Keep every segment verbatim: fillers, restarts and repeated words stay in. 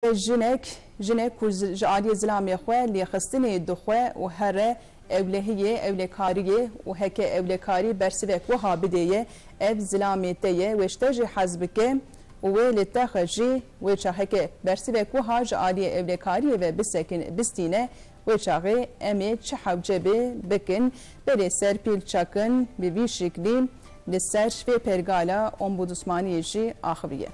Jinek, jinek ku zi-, ji aliyê zilamê xwe lêxistinê dixwe û here ewlehiyê, ewlekariyê û heke ewlekarî bersivek wiha bidê ye, ev zilamê te ye, wê ji te jî hez bike û wê li te xwe jî wê çaxeke bersivek wiha ji aliyê ewlekariyê ve bisekin-, bistîne, wê çaxê em ê çi hewce bê bikin. Belê Serpîl Çakin bi vî şiklî li ser vê pergala ombudusmaniyê jî axiviye.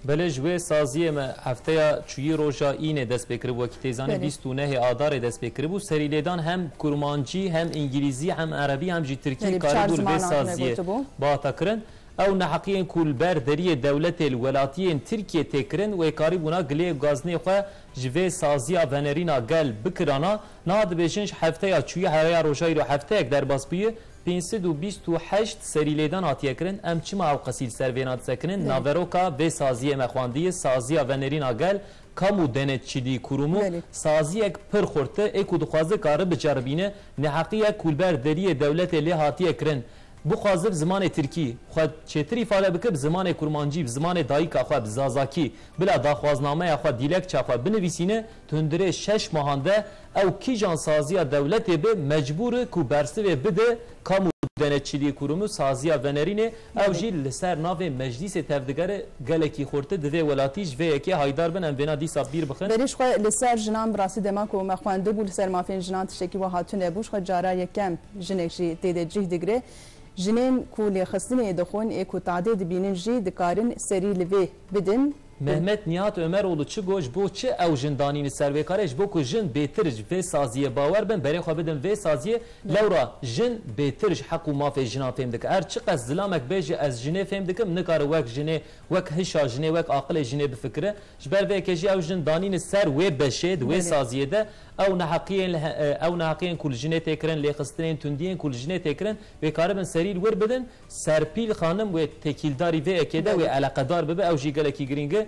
Belê, ji wê saziyê me hefteya çûyî roja înê dest pê kiribû, wekî tê zanîn Belê. bîst û nehê adarê dest pê kiribû. Serîlêdan hem kurmancî, hem îngilîzî, hem erebî, hem jî tirkî Belê, bi çar karibû li vê zimanan saziyê tune gotibû. bata kirin. Ew neheqiyên ku li ber deriyê dewletê li welatiyên Tirkiyê tê kirin, wê karîbûna gilê û gazinê xwe ji vê saziya venerîna gel bikirana. Niha dibêjin ji hefteya çûyî heya roja îro hefteyek derbas bûye, pênc sed û bîst û heşt serîlêdan hatiye kirin. Em çima ew qesî li ser vêna disekinin? Belê. Naveroka vê saziyê me xwendiye, saziya venerîna gel, kamu denetçiliği kurumu, Belê. saziyek pir xurt e, ê ku dixwaze kare biceribîne, neheqiyek ku li ber deriyê dewletê lê hatiye kirin. Bixwaze bi zimanê tirkî xwe çêtir îfade bike, bi zimanê kurmancî, bi zimanê dayika xwe, bi zazakî, bila daxwaznameya xwe, dîlekça xwe binivîsîne, di hundirê şeş mehan de ew kîjan saziya dewletê be, mecbûr e ku bersivê bide kamu denetçiliği kurumu, saziya venerînê, ew Belê. jî li ser navê meclîsê tevdigere. Gelekî xurt e, divê welatî ji vê yekê haydar bin. Em vêna dîsa bîr bixin. Berî ji xwe li ser jinan bi rastî dema ku me xwendibû li ser mafên jinan tiştekî wiha tune bû. Ji xwe cara yekem jinek jî tê de cih digire. Jinên ku lêxistinê dixwin, ê ku tadê dibînin jî dikarin serî li vê bidin. Mehmet Nihat Ömeroğlu çi got, ji bo çi ew jin danîne ser vê karê? Ji bo ku jin bêtir ji vê saziyê bawer bin, berê xwe bidin vê saziyê. Lewra jin bêtir ji heq û mafê jinan fêm dike. Her çiqas zilamek bêje ez jinê fêm dikim, nikare wek jinê, wek hişa jinê, wek aqilê jinê bifikire. Ji ber vê yekê jî ew jin danîne ser wê beşê, di wê Belê. saziyê de ew neheqiyên li he-, ew neheqiyên ku li jinê tê kirin, lêxistinên tundiyên ku li jinê tê kirin, wê karibin serî li wir bidin. Serpîl Xanim wê tekîldarî vê yekê de wê Belê. eleqedar bibe, ew jî gelekî girîng e.